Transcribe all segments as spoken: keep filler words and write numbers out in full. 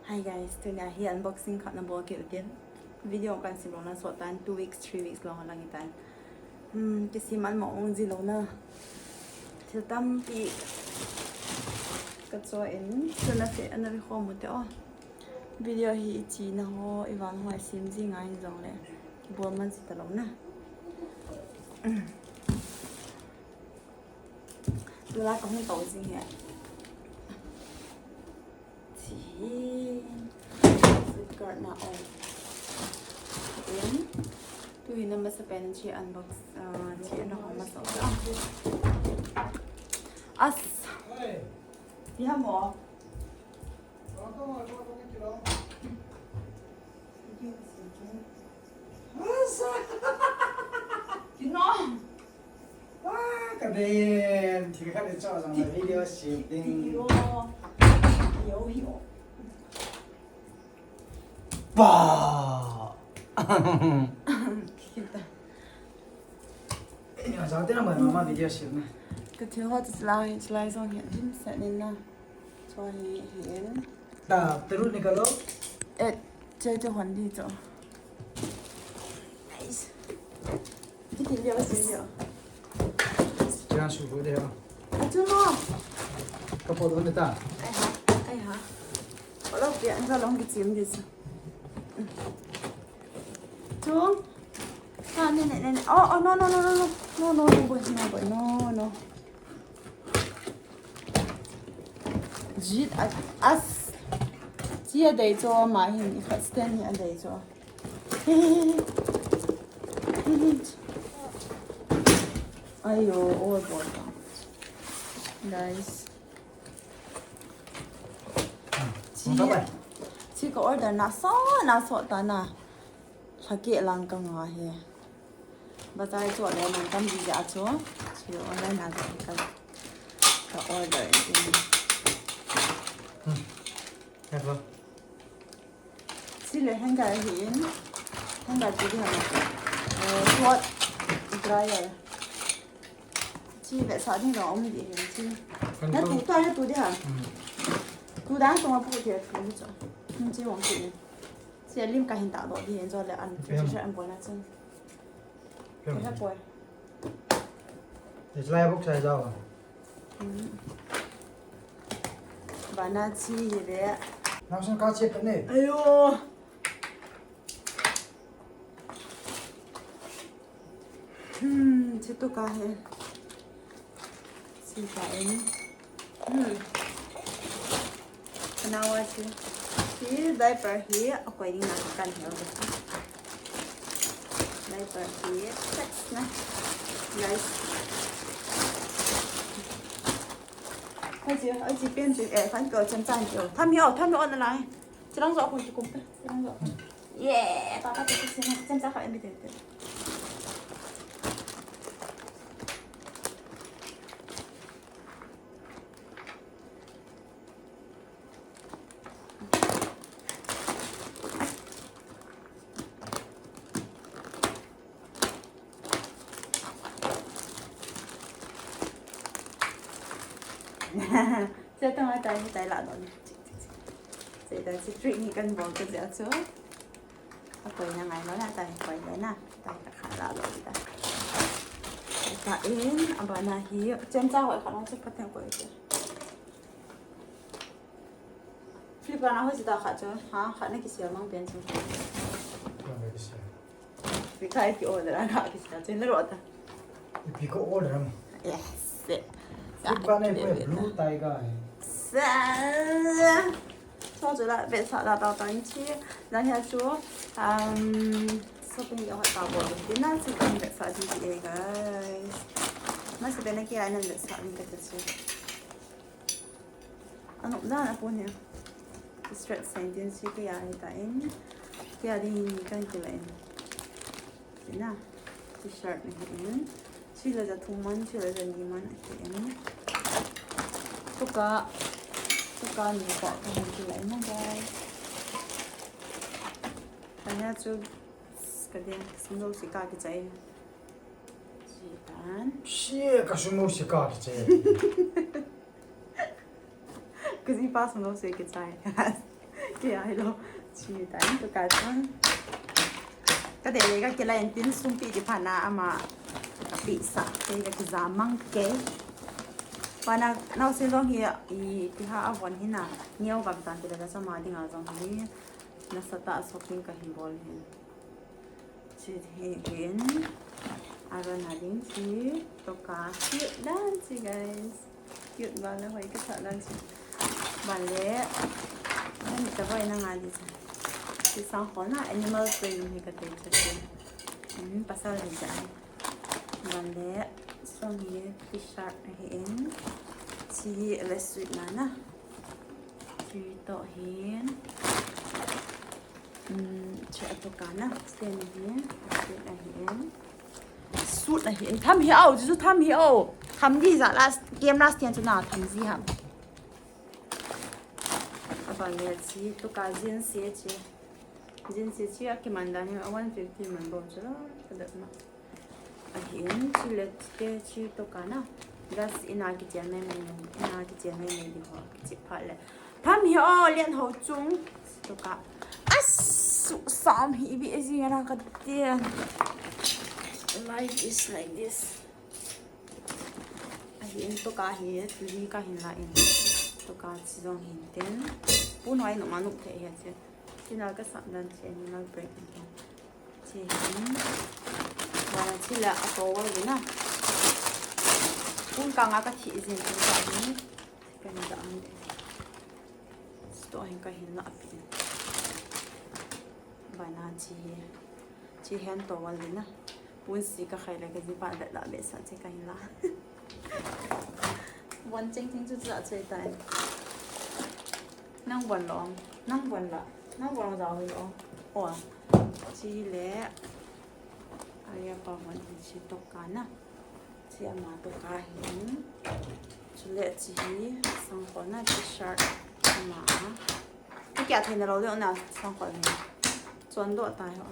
Hi guys, tunia hi unboxing khat na bol kit u tin. Video kan sim lou na sot tan, two weeks, three weeks lou lang i tan. Hmm, kisem an ma ong ji lou na. Thil tampi ka cho in, tuna se ana ve khom u te o. Video hi i chi na ho, i van ho, i sim ji ngai in jong le. Ki bol man ji ta lou na. Hmm. Tula ka hung to ji he. Chi. Flipkart na on. Em. Tu hi na masa pen chi unbox, ah, chi ana hong masa. As. Ti ha mo. Ti no. Wah, ka dei, thil khat i cho jong le video shooting. Yo. Yo, yo. Ba. Kita. Ni jong te na ma ma video shooting na. Ka thil ho chu lai, lai jong hi dim set nin na. Cho hi, hi en. Ta, teru ni ka lo. Eh, che che hon di cho. Nice. Ti ti lio si lio. Kya shu ko de ha. Achu mo. Ka po do ne ta. Ai ha, ai ha. Olo pi an za long ki chim di sa. Chu. Ta ne ne ne. Oh, oh, no, no, no, no, no. No, no, no, boy, no, boy, no, no. Jit a, as. Chi a dei cho ma hin i khat stand hi a dei cho. Ayo, oh boy. Guys. Chi, chi ka order na so, na so ta na. Lhake lang ka nga he. Bazar chu le man tam ji ja chu. Chi online a ka, ka order in. Hmm. Hello. Chi le hanger hi in. Hanger chu di ha. Eh, cloth dryer. Chi le sa ding lo om di hin chi. Kan na tu. Tu ta na tu di ha. Hmm. Tu dang tu ma pu ti tu chu. Hmm, chi wang chi. Chi lim ka hin ta do di hin jo le an. Chi, chi an bo na chun. Pem. Poi. It's like book size out. Hmm. Bana chi hi le. Nang sun ka che pe ne. Ayo. Hmm, chi tu ka he. Chi ka en. Hmm. Kanawa si. Si diaper hi akoi ding na kan he. Diaper hi sex na. Guys. Oi chi, oi chi pen chi, eh, fan ko chan chan ko. Tham hi o, tham hi o na lai. Chilang zo ko ki kum pe. Chilang zo. Yeah, papa ko si na chan cha ka en bi te te. Che ta ma tai tai la don. Che ta chi trick ni kan bol ka ja chu. A koi na ngai lo na tai koi le na. Tai ka kha la lo ta. Ta in a ba na hi chem cha hoi kha lo chu pa ten koi che. Flip ka na hoi chi ta kha chu. Ha, kha na ki sia mang pen chu. Ka na ki sia. Ipi ka ipi order a na kisa, chun na rota. Ipi ko order am? Yes. Ipi ka na ipi blue tiger. Sa. So chu la, be sa la ta ta ni chi. La hia chu, um, shopping ya ta bo. Din na chi kan be sa di di e, guys. Mas be na ki ai na be sa ni ka ta chi. Ano, dan a pon hi. Stretch sentence hi kei a hi ta in. Kei a ding hi kan kila in. Ina. T-shirt ni hi in. Chi la ja thum man, chi la ja ni man a ki in. Tuka. Tuka ni ko kan kila in, guys. Kanya chu ka ding sandal si ka ki chai. Chi tan. Shie, ka sandal si ka ki chai. Ka jipa sandal si ki chai. Kei ahilou. Chi tan tu ka chun. Ka dei le ka kila in tin sum pi ti phat na ama ka pi sa. Kei ka kija mang kei. Pana nau se jong hi i ti ha a von hi na. Neo ka tan ti le ka sama ding a jong hi. Nasatah shopping ka hin bol hin. Chi hi hin. Aron a ding chi. Toka cute dan chi, guys. Cute ban le hoi kasa dan chi. Ban le. Ani ta hoi na nga di chi. Chi sang ho na animal print hi ka te chi. Hmm, pasal hi chi. Ban le. Song hi t-shirt hi in. Chi hi le sweet na na. Chi to hin. Hmm, chi a toka na. Stand hi. Sweet a hi in. Suit a hi in. Tham hi au, chu tham hi au. Tham di ja last, game last hian chu na tham ji ham. Aban le chi, toka jeans hi chi. Jeans hi chi a kiman dan hi a one fifty man bo chu la. Ka dat ma. A hi in, chi le te chi toka na. Das ina kichen mai mai na. Ina kichen mai mai di ho. Kichi phat le. Tham hi o, lian ho chung. Toka. Asu sam hi ibi ezi nga ka te. Life is like this. A hi in toka hi, tuli ka hin la in. Toka chi jong hin ten. Pu noi no ma nuk the hi chi. Chi na ka sa dan chi animal print hi. Chi hin. Ba chi la a to wal na. Pu ka nga ka thi jin pu ka ni. Ka ni da an. Sto hin ka hin la a pin. Ba na chi hi. Chi hen to wal na. Pun si ka khai le ka ji pa da da be sa chi ka hin la. Von cheng cheng chu chu a chei tai. Nang von lo. Nang von la. Nang von da lo. O. Chi le. Aria pa von chi toka na. Chi ama toka hi. Chule chi hi sang ko na t-shirt ama. Ki kya thei na lo de na sang ko ni. Chon do ta ho.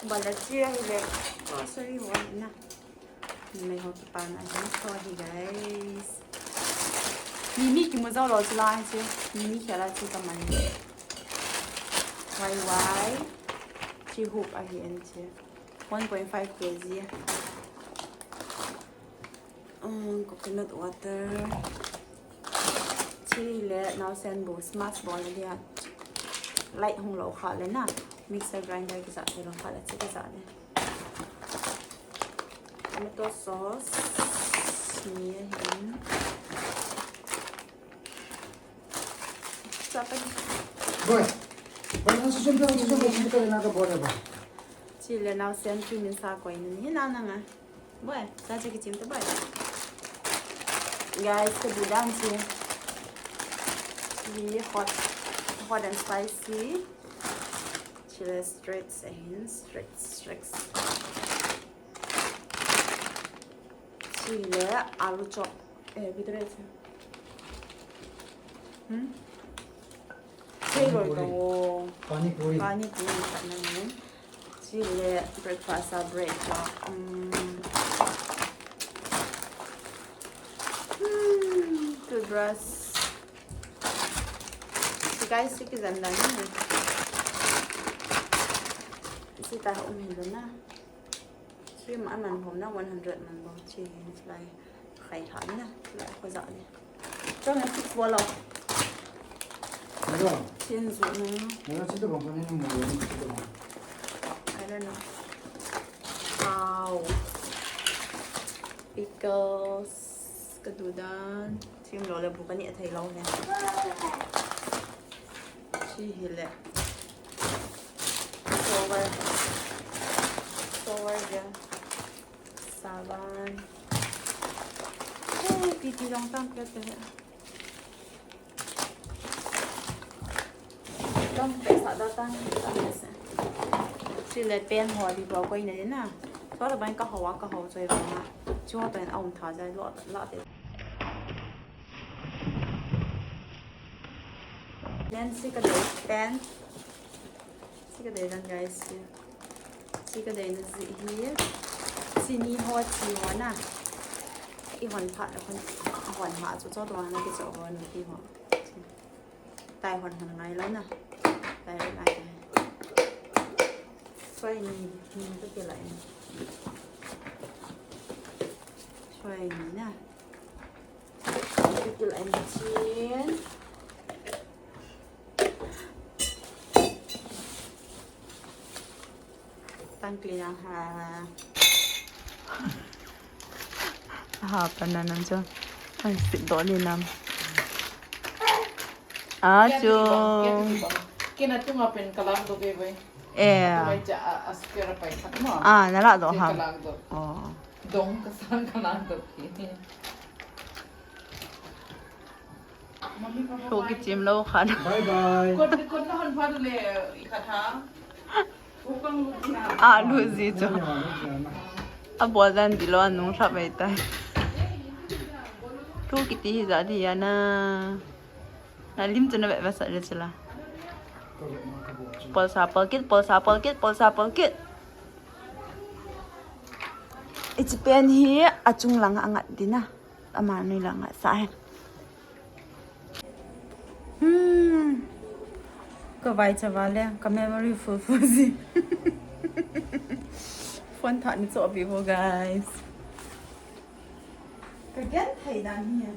Ba la chi hi le. Oh, sorry, ho na. Ni mai ho ki pa na hi to hi, guys. Ni mi ki mo jao lo chi la chi. Ni mi kya la chi ka man. Wai wai. Chi hoop a hi en chi. One point five K G. Um, coconut water. Chi le nau sen bu smash bol le dia. Light hung lo kha le na. Mixer grinder ki sa thei lo kha le chi ki sa le. Tomato sauce. Ni hin. Sa ka. Boy. Boy, nang susun ka, susun ka, susun ka le na ka bol le ba. Chi le nau sen chu min sa ko in ni na na nga. Boy, ta chi ki chim ta boy. Guys, ka bu dan chi. Chi hot, hot and spicy. Chile strips ahin, strips, strips. Chile alu chop. Eh, bidre chi. Hmm? Sei loi ka wo. Pani puri. Pani puri ka na ni. Chile breakfast a bread la. Um. Hmm, toothbrush. Si guys, si ki zan dan ni. Si ta um hin na. Cream a man hom na one hundred man bo chi hin lai khai ha na lai ko za ni. Chong a six bol lo. Hello. Chin zu na. Hello, chi to bang ko ni mo lo ni chi to bang. I don't know. Wow. Pickles. Ka du dan. Chim lo le bu ka ni a thei lo ne. Chi hi le. Sour. Sour gel. Saban. Hey, piti long tam kya te. Long pe sa da tan, tan se. Chi le pen ho di bro ko ina na. So da ban ka ho wa ka ho choi ba ma. Chu to en aum tha jai lo la te. Nen si ka dei pen. Si ka dei dan guys si. Si ka dei na si hi. Si ni ho chi ho na. I hon pha na hon hon ma chu cho to na ki cho ho na ki ho. Lai hon hon ngai lo na. Lai lai. Suai ni ni ka ke lai. Suai ni na. Ka ke lai chin. Tang clean a ha. Ha, pa na nam cho. Ai, sit do ni nam. Ah, cho. Kena tunga pen kalak do ke bai. Eh. Bai cha a, a square pai khat mo. Ah, na la do ha. Kalak do. Oh. Dong ka sang kalak do ke. Thu kichim lou khat. Bye bye. Kot, kot na hon pha le i khat ha. A lu ji chu. A bol dan ti lou a nung thap mai tai. Thu kiti hi ja di ya na. Na lim chu na ve ve sa le chu la. Pol sa pol kit, pol sa pol kit, pol sa pol kit. Ichi pen hi a chung lang a ngat di na. Ama nui lang a sa hen. Hmm. Ka vai cha va le, ka memory full full ji. Phone tha ni cho bi ho, guys. Ka gen thei dan hi.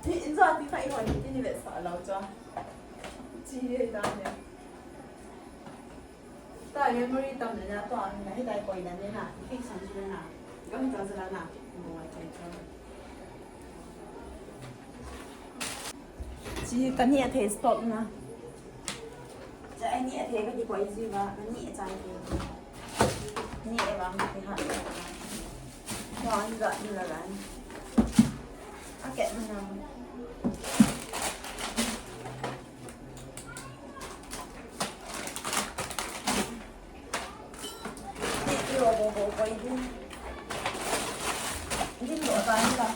Ni in jo ti kha i hon ni ti ni ve sa lo cho. Chi hi dan ni. Ta memory tam le na to ang na hi dai koi dan ni na. Ki sang chu na. Gam ta zala na. Mo ai chai cho. Chi ka ni a thei stop na. Cha ni a thei ka di koi ji ba, ka ni a chai thei. Ni a bang ki ha. Wa ni ga ni la la ni. A ke na na. Ni ti wa bo bo koi ji. Ni lo ta ni la.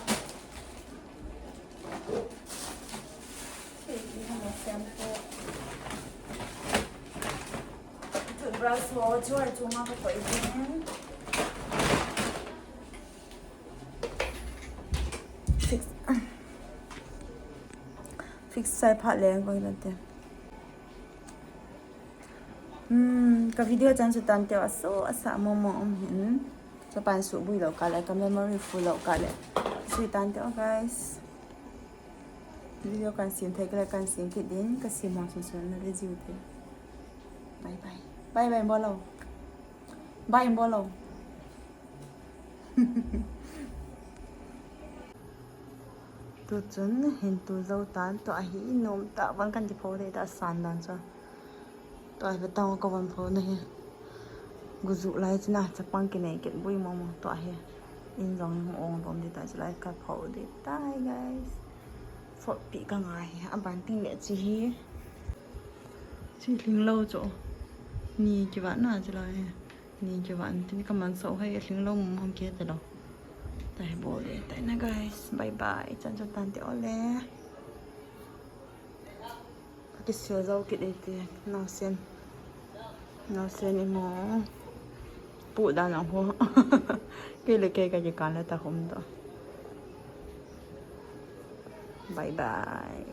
Toothbrush ho chu a chunga ka koi ding. Fix. Fix sai pha leng koi la te. Hmm, ka video chan chu tan teo a so a sa mo mo um hin. Ka pan su bui lo ka le, ka memory full lo ka le. Sui tan teo, guys. Video kan sim thei ka le kan sim kit din, ka sim mo sun sun na le jiu te. Bye bye. Bye bye bolo. Bye bolo. Tu chun hin tu zo tan to ahi nom ta van kan ti pho de ta san dan cha. To ahi tang ka van pho na hi. Gu zu lai china chapang ki nei kit bui mo mo to ahi. In zong hong ong bom di ta chulai ka pho di tai, guys. Sot pi ka ngai hi. A ban ting le chi hi. Chi hling lo cho. Ni ki va na chulai hi. Ni ki va an tin ka man so hai hling lo mo ham ke ta lo. Tai bol le tai na, guys. Bye bye. Chan cho tan te ole. Ka kisil zo kit e ti, nausen. Nausen i mo. Pu dan a ho. Kei le kei ka kikan le ta hom do. Bye bye.